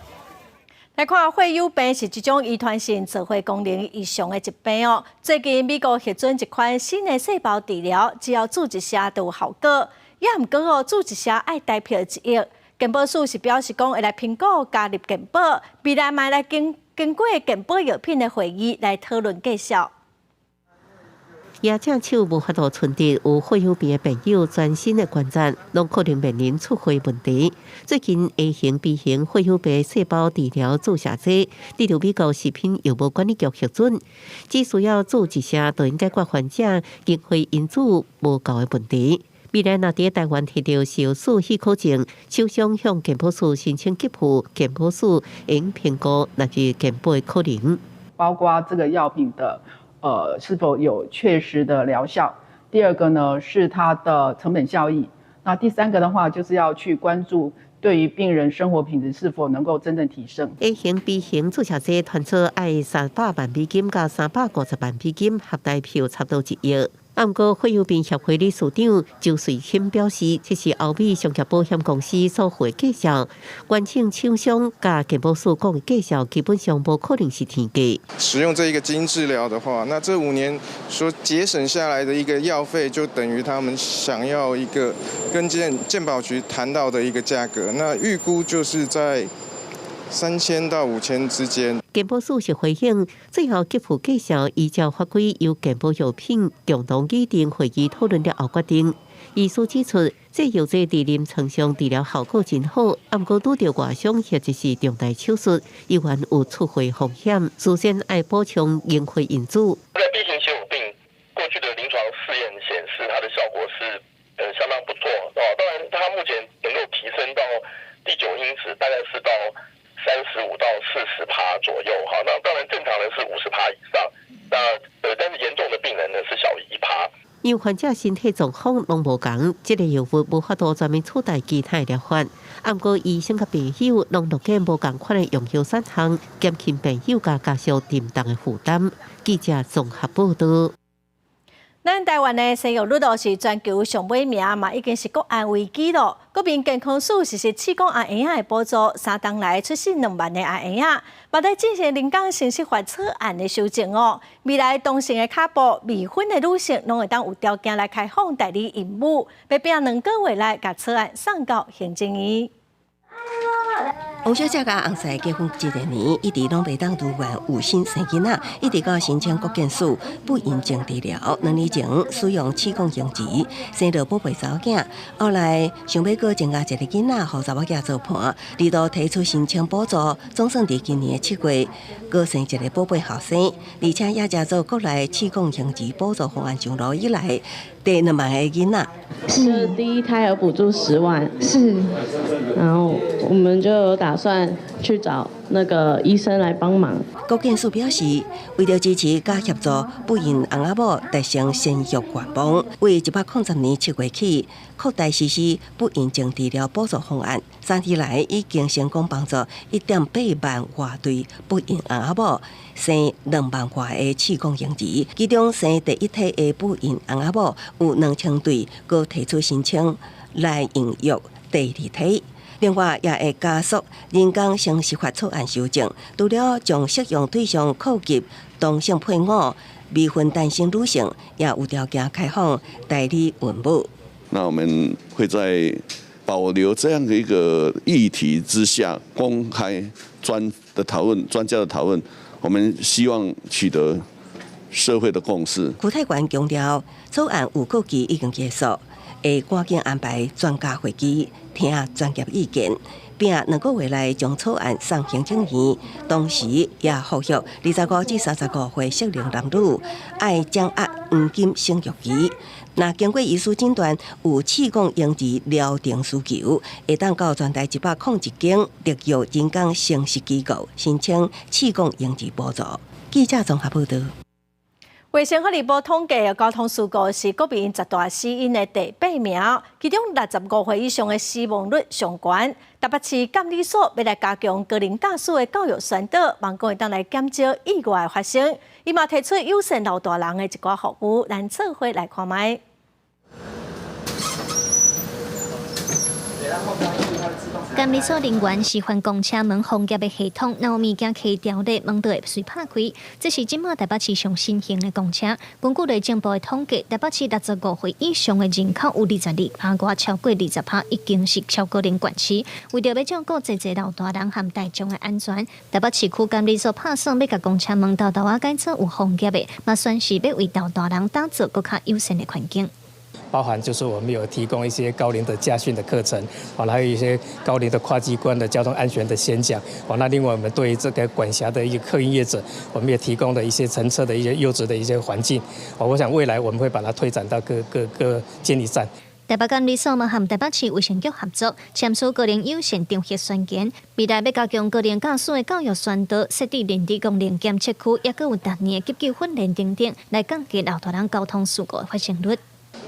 來看血友病是這種遺傳性造血功能異常的疾病哦。最近美國核准一款新的細胞治療，只要注一射就有效果。也毋過哦，注一射愛台票1億。健保署是表示講會來評估加入健保，未來嘛來經過健保藥品的會議來討論價數。舉正手無法度存佇有血友病的病友全身的關節，攏可能面臨出血問題。最近 A 型、B 型血友病細胞治療注射劑得著美國食品藥物管理局核准，只需要注一射就能解決患者凝血因子無夠的問題。未來若佇台灣提著受試許可證，廠商向健保署申請給付，健保署應評估納入健保的可能。包括這個藥品的是否有確實的療效？第二個呢是它的成本效益。那第三個的話，就是要去關注對於病人生活品質是否能夠真正提升。 A 型、B 型注射劑傳說愛300萬美金到350萬美金，合台票差不多1億。啊，毋過血友病協會理事長周瑞興表示，這是歐美商業保險公司所付的價數，原廠廠商佮健保署講的價數基本上無可能是天價。使用這一個基因治療的話，那這5年所節省下來的一個藥費，就等於他們想要一個跟健保局談到的一個價格，那預估就是在3000到5000之間。健保署是回應，最後給付價數依照法規由健保藥品共同擬定會議討論了後決定。醫師指出，這藥劑佇臨床上治療效果真好，毋過拄著外傷或者是重大手術，依然有出血風險，事先愛補充凝血因子。在 B 型血友病過去的臨床試驗顯示，它的效果是相當不錯哦。當然，它目前能夠提升到第九因子，大概是到35到40%左右，哈，那當然正常人是50%以上，那但是嚴重的病人呢是小於1%。因為患者身體狀況攏無仝，這個藥物無法度全面取代其他的療法。毋過醫生佮病友攏樂見無仝款的用藥選項，減輕病友佮家屬沉重的負擔。記者綜合報道。咱台灣的生育率都是全球上尾名嘛，已經是國安危機咯。國民健康署實施試管阿嬰仔的補助，3冬來出世2萬个阿嬰仔，嘛佇進行人工生息法草案的修正哦。未來同性的跤步、未婚的女性，攏會當有條件來開放代理孕母，欲拼2個月內共草案送到行政院。王小姐佮翁婿結婚這個年，一直攏袂當如願有心生囡仔，一直到申請國健署不孕症治療。2年前使用試管嬰兒生著寶貝查某囝，後來想欲閣增加一个囡仔，予查某囝做伴，二度提出申請補助，總算佇今年的7月，閣生一个寶貝後生，而且也誠做國內試管嬰兒補助方案上路以來，第2萬個囡仔。是第一胎有補助10萬，是，然後我們就有打算去找那個醫生來幫忙。國健署表示，為著支持佮協助不孕翁仔某達成生育願望，為110年7月起擴大實施不孕症治療補助方案。3年來已經成功幫助1.8萬外對不孕翁仔某生2萬外个試管嬰兒，其中生第一胎的不孕翁仔某有2000對，閣提出申請來孕育第二胎。另外，也會加速人工生殖法草案修正，除了將適用對象擴及同性配偶、未婚單身女性，也有條件開放代理孕母。那我們會在保留這樣的一個議題之下，公開專的討論、專家的討論，我們希望取得社會的共識。邱泰源強調，草案預告期已經結束，會趕緊安排專家會議，聽專業意見，並2個月內將草案送行政院。同時，也呼籲25至35歲適齡男女愛掌握黃金生育期。若經過醫師診斷有試管嬰兒療程需求，會當到全台101間特約人工生殖機構申請試管嬰兒補助。記者綜合報道。衛生福利部統計，交通事故是國民十大死因的第八名，其中65歲以上的死亡率上懸。台北市監理所欲來加強高齡駕駛的教育宣導，望講會當來減少意外的發生。伊嘛提出友善老大人的一寡服務，咱做伙來看覓。監理所人員示範公車門防夾的系統，若有物件卡牢咧，門就會隨拍開。這是這馬台北市上新型的公車。根據內政部的統計，台北市65歲以上的人口有22%外，超過20%已經是超高齡縣市。為著欲照顧濟濟老大人和大眾的安全，台北市區監理所拍算欲共公車門沓沓仔改做有防夾的，嘛算是欲為老大人打造閣較友善的環境。包含就是我們有提供一些高齡的駕訓的課程，還有一些高齡的跨機關的交通安全的宣講，那另外我們對於這個管轄的一個客運業者，我們也提供了一些乘車的一些優質的一些環境，我想未來我們會把它推展到各各個監理站。台北監理所嘛和台北市衛生局合作，簽署高齡友善場域宣言，未來欲加強高齡駕駛的教育宣導，設置認知功能檢測區，抑閣有逐年的急救訓練等等，來降低老大人交通事故的發生率。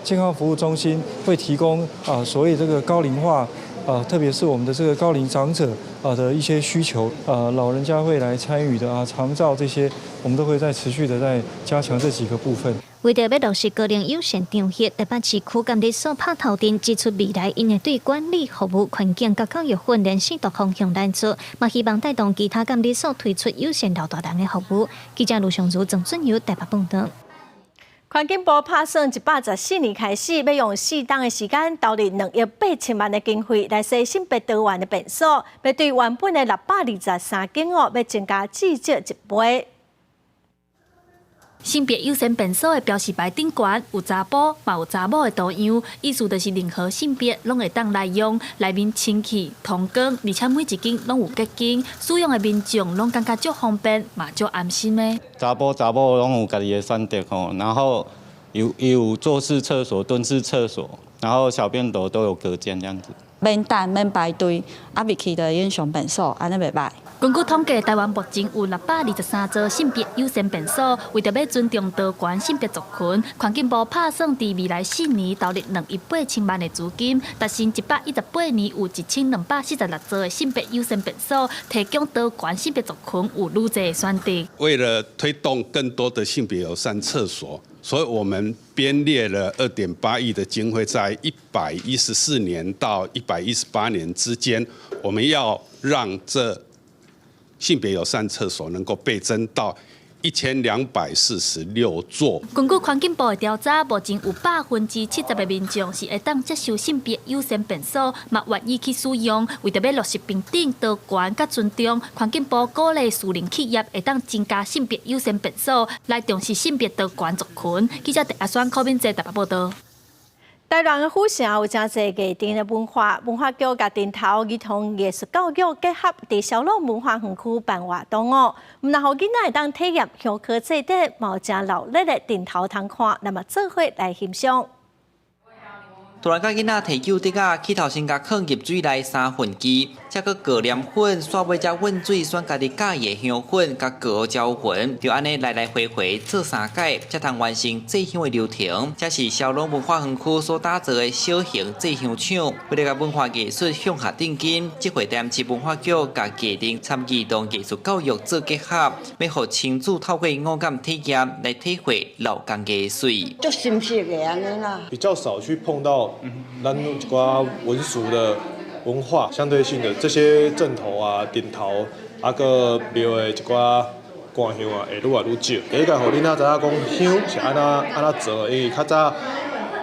健康服務中心會提供啊，所謂這個高齡化啊，特別是我們的這個高齡長者啊的一些需求啊，老人家會來參與的啊，長照這些，我們都會在持續的在加強這幾個部分。為著欲落實高齡友善場域，台北市區監理所拍頭陣，指出未來𪜶會對管理服務環境佮教育訓練四大方向來做，嘛希望帶動其他監理所推出友善老大人的服務。記者盧尚如、鄭俊友台北報導。環境部拍算114年開始，欲用4冬的時間投入2億8千萬的經費來洗性別多元的便所，欲對原本的623間哦，欲增加至少一倍。性別友善便所的標示牌頂懸有查埔，嘛有查某的圖樣，意思就是任何性別攏會當來用，內面清氣通光，而且每一間攏有隔間，使用的民眾攏感覺足方便，嘛足安心的。查埔查某攏有家己的選擇吼，然後有坐式廁所、蹲式廁所，然後小便斗都有隔間這樣子。免等免排隊，啊入去就會用上便所，按呢袂䆀。根據統計，台灣目前有623座性別友善便所，為著欲尊重多元性別族群，環境部拍算佇未來4年投入2億8千萬的資金，達成118年有1246座的性別友善便所，提供多元性別族群有愈濟的選擇。為了推動更多的性別友善廁所，所以我們編列了2.8億的經費，在114年到118年之間，我們要讓這性別友善廁所能夠倍增到1246座。根據環境部的調查，目前有70%的民眾是會當接受性別友善便所，嘛願意去使用。為著欲落實平等、多元佮尊重，環境部鼓勵私人企業會當增加性別友善便所，來重視性別多元族群。記者鄭阿宣、柯敏哲台北報導。台南的府城有誠濟藝陣的文化，文化局共陣頭兒童藝術教育結合，佇蕭朗文化園區辦活動哦。毋但予囡仔會當體驗香膏祭典，嘛有誠熱鬧的陣頭通看，咱嘛做伙來欣賞。大人佮囡仔提搝竹仔，起頭先共囥入水內三分支，再閣過黏粉，煞尾才混水，選家己佮意的香粉，佮過膠粉，就按呢來來回回做三擺，才通完成製香的流程。這是蕭朗文化園區所打造的小型製香廠，為了共文化藝術向下扎根，這回台南市文化局共藝陣參兒童藝術教育做結合，欲予親子透過五感體驗來體會鏤工藝術。足心適的按呢啦。比較少去碰到咱一寡文俗的文化，相對性的這些陣頭啊、陣頭啊，閣廟的一寡官香啊，會愈來愈少。第一個，予囡仔知影講香是按怎按怎做，因為較早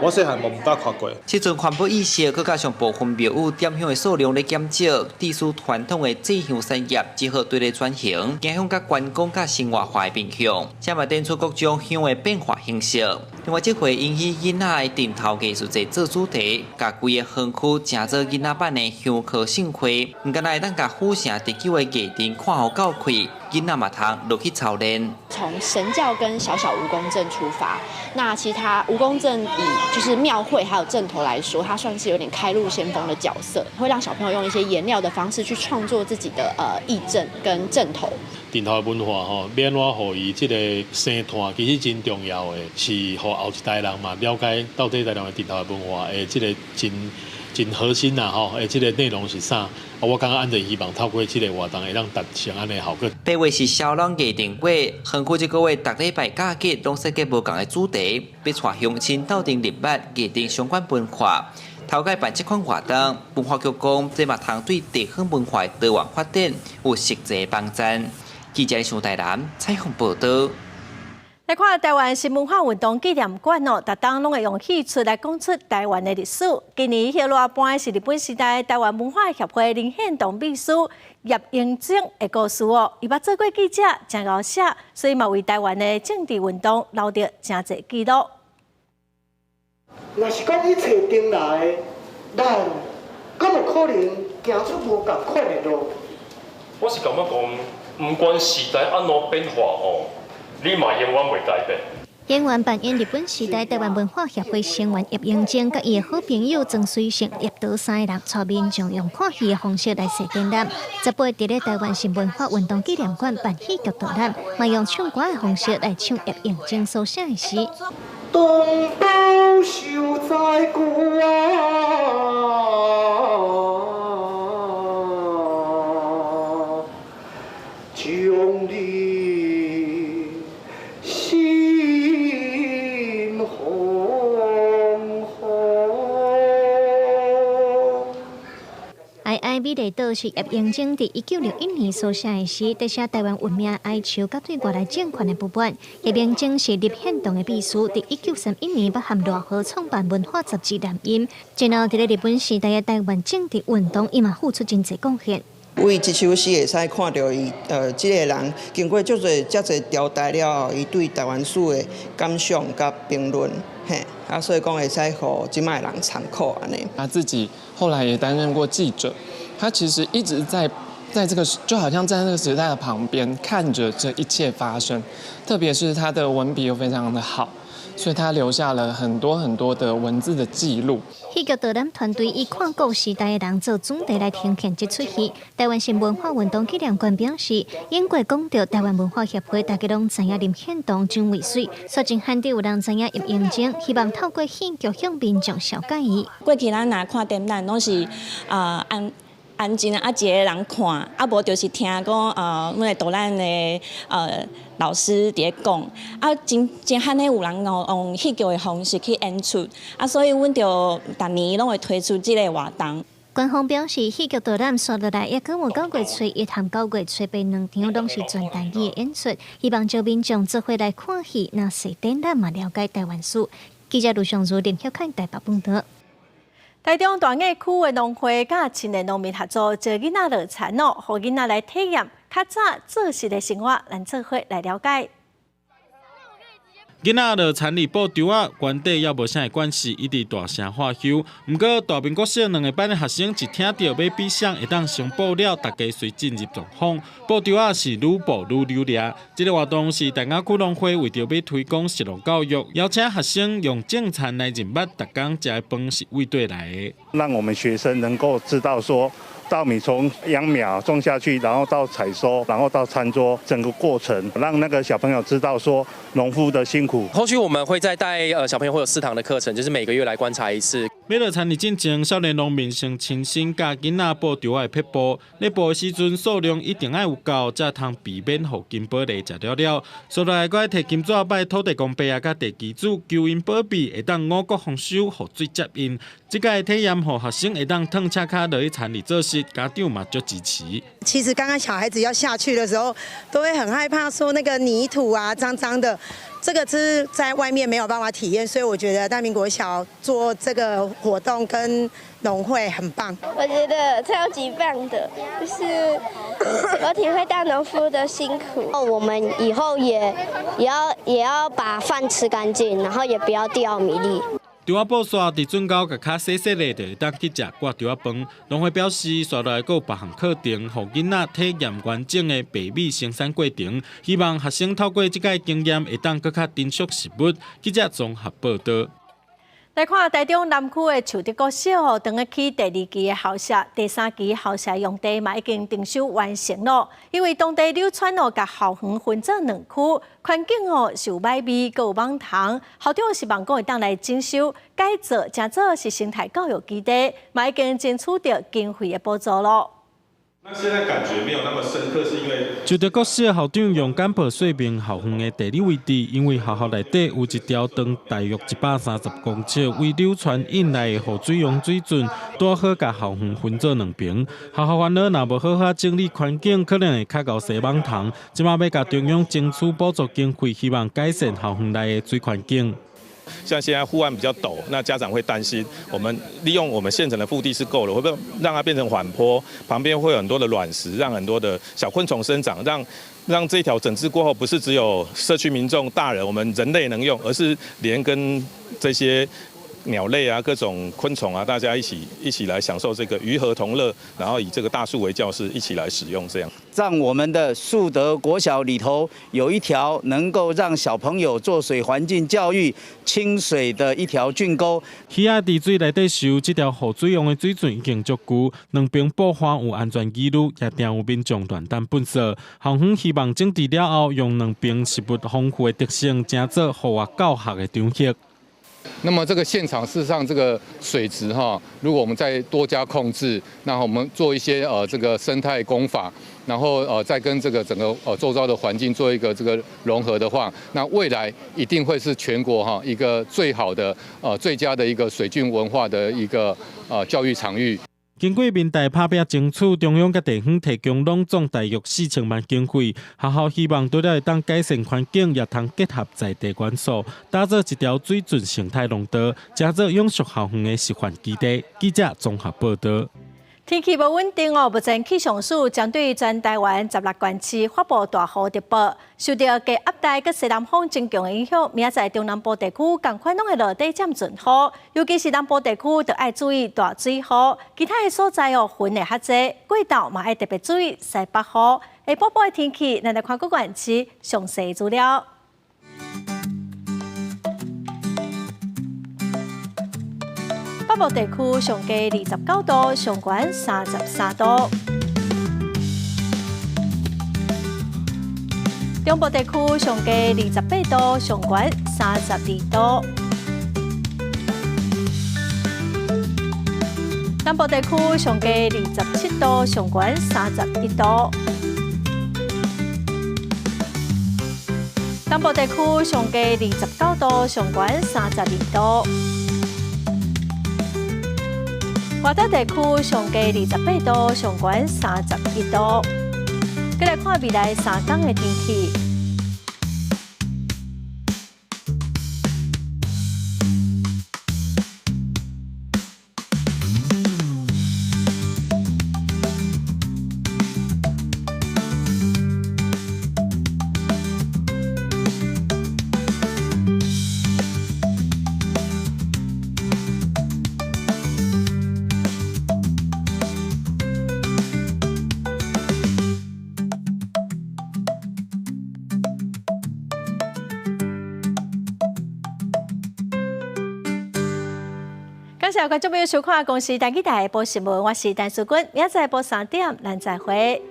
我細漢嘛毋捌看過。這陣環保意識，閣加上部分廟宇點香的數量咧減少，致使傳統的製香產業只好對咧轉型，走向較觀光佮生活化的面向，這嘛展出各種香的變化形式。另外，這回𪜶以囡仔的陣頭藝術節做主題，共規个園區成做囡仔版的香膏盛會，毋但會當共府城特有的藝陣看予夠開，囡仔嘛通落去操練。從神轎跟小小蜈蚣陣出發，那其他蜈蚣陣以就是廟會還有陣頭來說，它算是有點開路先鋒的角色，會讓小朋友用一些顏料的方式去創作自己的義陣跟陣頭。陣頭的文化吼，欲按怎予伊這個生態其實真重要的，是予後一代人嘛了解到底台南的陣頭的文化的這個真真核心啦吼，的這個內容是啥？我感覺按就希望透過這個活動會當達成按呢效果。8月是蕭朗藝陣月，園區這個月逐禮拜假日攏設計無仝的主題，欲帶鄉親鬥陣認捌藝陣相關文化。頭擺辦這款活動，文化局講，這嘛通對地方文化多元發展有實際幫助。記者上台南採訪報導。來看臺灣新文化運動紀念館哦，逐冬攏會用戲曲來講出臺灣的歷史。今年戲路搬的是日本時代臺灣文化協會林獻堂秘書葉英正的故事哦。伊捌做過記者，誠𠢕寫，所以嘛為臺灣的政治運動留著誠濟記錄。若是講一切定來，咱敢有可能行出無仝款的路？我是感覺講，毋管時代按怎變化吼，你嘛永遠袂改變。演員扮演日本時代臺灣文化協會成員葉英正，佮伊的好朋友曾水成、葉德三个人，帶民眾用看戲的方式來踅展覽。18佇咧臺灣新文化運動紀念館辦戲劇導覽，嘛用唱歌的方式來唱葉英正所寫的詩。東寶秀才久啊，將你心紅紅。哀哀美麗島是葉英正佇1961年所寫的詩，在寫臺灣文明的哀愁，佮對外來政權的不滿。葉英正是林獻堂的秘書，佇1931年捌和賴和創辦文化雜誌《南音》，然後佇咧日本時代的臺灣政治運動，伊嘛付出真濟貢獻。為這首詩會使看著伊，這個人經過足濟遮濟朝代了後，伊對臺灣史的感想佮評論，嘿，啊，所以講會使予這擺的人參考按呢。他自己後來也擔任過記者，他其實一直在這個就好像在那個時代的旁邊看着這一切發生，特別是他的文筆又非常的好，所以他留下了很多很多的文字的記錄。戲劇導覽團隊以看古時代的人做主題來呈現這齣戲。臺灣新文化運動紀念館表示，英國講著臺灣文化協會，大家攏知影林獻堂、蔣渭水，所以罕得有人知影葉英正，希望透過戲劇向民眾紹介伊。過去咱若看展覽，攏是安安靜啊，一个人看，啊無就是聽講阮的導覽的老師佇咧講，啊真真罕的有人用戲劇的方式去演出，啊所以阮就逐年攏會推出這个活動。官方表示，戲劇導覽紲落來，抑閣有9月初一和9月初八兩場，攏是全台語的演出，希望招民眾做伙來看戲，若踅展覽嘛了解臺灣史。記者盧尚如林曉凱台北報導。台中大雅區的農會佮青年農民合作，教囡仔落田哦，予囡仔來體驗較早做穡的生活，咱做伙來了解。囡仔落田裡布稻仔，原底猶無啥的關係，一直大聲喝唏。毋過大明國小兩个班的學生一聽著欲比誰會當先布了，大家隨進入狀況。布稻仔是愈布愈溜掠。這个活動是大雅區農會為著欲推廣食農教育，邀請學生用種田來認捌逐工食的飯是佗佗來的。讓我們學生能夠知道說，稻米從秧苗種下去，然後到採收，然後到餐桌，整個過程，讓那個小朋友知道說農夫的辛苦。後續我們會再帶小朋友會有4堂的課程，就是每個月來觀察一次。欲落田裡進前，少年農民先親身教囡仔布稻仔的撇步，咧布的時陣數量一定愛有夠，才通避免予金寶螺食了了。紲落來，閣愛提金紙拜土地公伯仔佮地基主，求𪜶保庇，會當五穀豐收，雨水接應。這個體驗，予學生會當褪赤跤落去田裡做事，家長嘛足支持。其實剛剛小孩子要下去的時候，都會很害怕，說那個泥土啊髒髒的，這個是在外面沒有辦法體驗，所以我覺得大明國小做這個活動跟農會很棒。我覺得超級棒的，就是我體會到農夫的辛苦。我們以後也要把飯吃乾淨，然後也不要掉米粒。稻仔布煞，佇圳溝共跤洗洗咧，就會當去食掛稻仔飯。農會表示，紲落來閣有別項課程，予囡仔體驗完整的白米生產過程。希望學生透過這個經驗，會當閣較珍惜食物。記者綜合報導。來看台中南區的樹德國小哦，當咧起第二期的校舍，第三期校舍用地嘛已經徵收完成咯。因為當地柳川哦，共校園分做兩區，環境哦是有歹味，閣有蠓蟲。校長希望講會當來整修改造，成做是生態教育基地，嘛已經爭取著經費的補助咯。那現在感覺沒有那麼深刻，是因為樹德國小校長楊簡報說明校園的地理位置，因為學校內底有一條長大約130公尺為柳川引來的雨水用水圳，拄好共校園分做兩邊。學校煩惱，若無好好整理環境，可能會較𠢕洗網蟲。這馬欲共中央爭取補助經費，希望改善校園內的水環境。像現在護岸比較陡，那家長會擔心。我們利用我們現成的腹地是夠了，會不會讓它變成緩坡？旁邊會有很多的卵石，讓很多的小昆蟲生長，讓這條整治過後，不是只有社區民眾、大人，我們人類能用，而是連跟這些鳥類啊、各種昆蟲啊，大家一起來享受這個魚河同樂，然後以這個大樹為教室，一起來使用，這樣。讓我們的樹德國小裡頭有一條能夠讓小朋友做水環境教育、清水的一條圳溝。魚仔佇水內底游，這條雨水用的水圳已經足舊，兩邊布岸有安全疑慮，也定有民眾亂擲糞埽。校方希望整治了後，用兩邊植物豐富的特性，成做戶外教學的場域。那麼這個現場事實上這個水質哈，如果我們再多加控制，那我們做一些這個生態工法，然後再跟這個整個周遭的環境做一個這個融合的話，那未來一定會是全國哈一個最好的最佳的一個水圳文化的一個教育場域。經過民代拍拚爭取，中央佮地方提供攏總大約4000萬經費，學校希望除了會當改善環境，也通結合在地元素，打造一條水圳生態廊道，成做永續校園的示範基地。記者綜合報導。天氣無穩定哦，目前氣象署針對全台灣16縣市發布大雨特報，受著低壓帶佮西南風增強的影響，明仔載中南部地區仝款攏會落短暫陣雨，尤其是南部地區著愛注意大水雨，其他的所在哦雲會較濟，過晝嘛愛特別注意西北雨。下晡晡的天氣，咱來看各縣市詳細資料。北部地區上低29度，上懸33度。中部地區上低28度，上懸32度。南部地區上低27度，上懸31度。東部地區上低29度，上懸32度。外島地區上低28度，上懸31度。閣來看未來3工的天氣。感謝觀眾朋友收看《公視台語台》下晡新聞，我是陳淑君，明仔載下晡3點，咱再會。